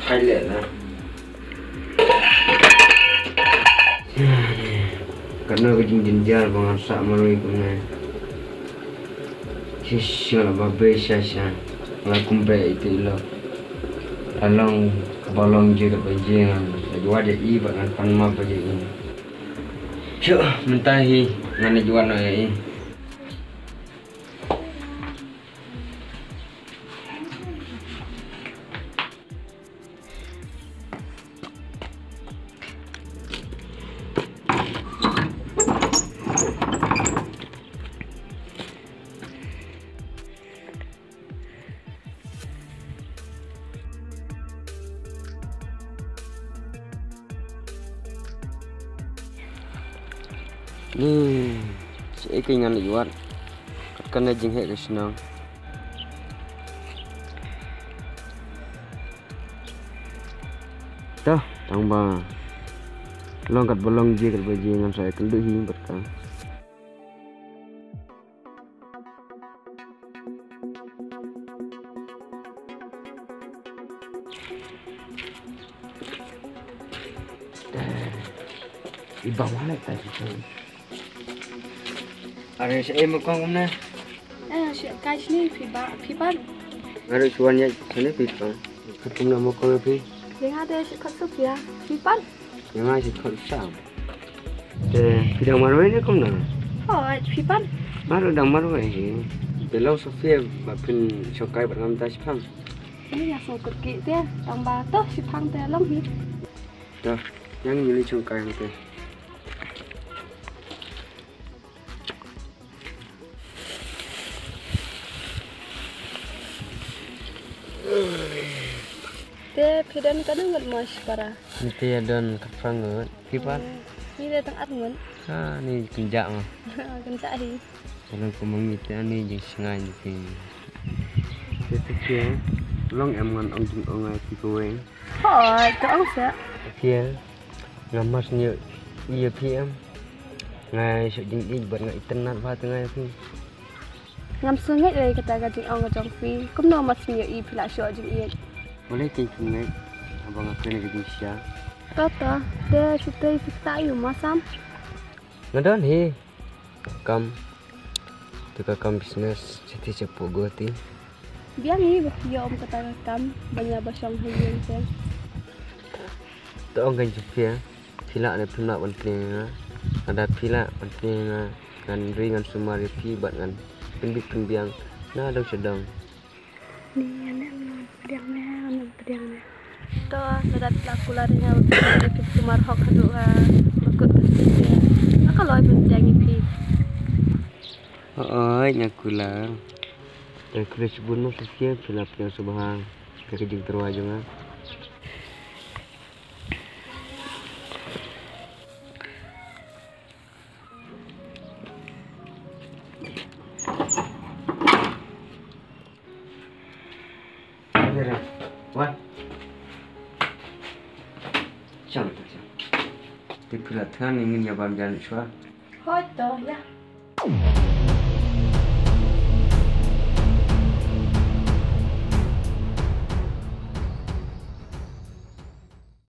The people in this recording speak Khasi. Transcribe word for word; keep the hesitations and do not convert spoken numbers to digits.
Ai leh la. Katno ka jingjynjar ba ngan sah marwei kumne. Shish, nga la babe sha sha. Nga la kumbe ito ilo. La long kaba long je kaba je ngan la jwat ïa i bad ngan pan map ba je i. Shuh, mynta hi ngan ïa jwat noh ïa i. Ni, shaei kein ngan ïa wad. Kat kane jingheh ka shnong. Toh, tang ba long kat ba long je kat ba je ngan sa ïakynduh hi bad ka. I ba wale ta ji. Are shaei mo kong kumne? Eh, shi kai shini phi ba, phi pan. Are shuan ïa shini phi kong. Kat kumne mo kong phi? Ïa nga de shi khat Sophia. Phi pan? Ïa nga shi khat Sam. Te phi dang marwei ne kumne? Oh, phi pan? Marwei, dang marwei hi. Te long Sophia ba phin shongkai bad nga mynta shiphang. Ïa sngewkut ki te, tang ba toh shiphang te long hi. Toh, ïa ngi li shongkai te. Te phi don katno ngut mo shipara? Ngi te ïa don khatphra ngut. Phi pat? Ngi te tang ar ngut. Ha, ni kynjah mo. Kynjah hi. Te long kumne ngi te ani jingsngain phi. Te te phi long em ngan ong jingong ai phi kawei. Hooid, to ong seh. Phi, nga mas ngi ïa phi em. Nga ïoh jingïeit bad nga itynnad bha te nga ïa phi. Ngam sngewbha lei kata ka jingong ka jong phi. Kumno mas ngi ïa phi la ïoh jingïeit. Balei kein phi ngeit haba nga kren ïa ka jingshisha? To to, te shu trei phi kata ïa u ma Sam. Nga don hi. Kam, tu ka kam business, siti chapoh Guwahati. Biang hi ba phi ïoh kata ka kam ban ïa ba shong ha ïing te. To ong kein sha phi, phi lah ne phim lah ban pynïeng ïa nga. Lada phi lah ban pynïeng ïa nga, ngan ri ngan sumar ïa phi bad ngan pynbit pynbiang na dong sha dong. Ni, ane, ane, pdiang ne, ane, pdiang ne. To, lada phi la kular ïa nga, phi sumar hok haduh ha bakut ka state. Nga ka loi ban pdiang ïa phi. Hooid, nga kular. Te khublei shibun mo Sophia, phi la pdiang sngewbha ïa ka jingtyrwa jong nga. Wan. Shang, shang. Te phi la thngan ngin ïa bam jan shuwa. Hooid to, ïa.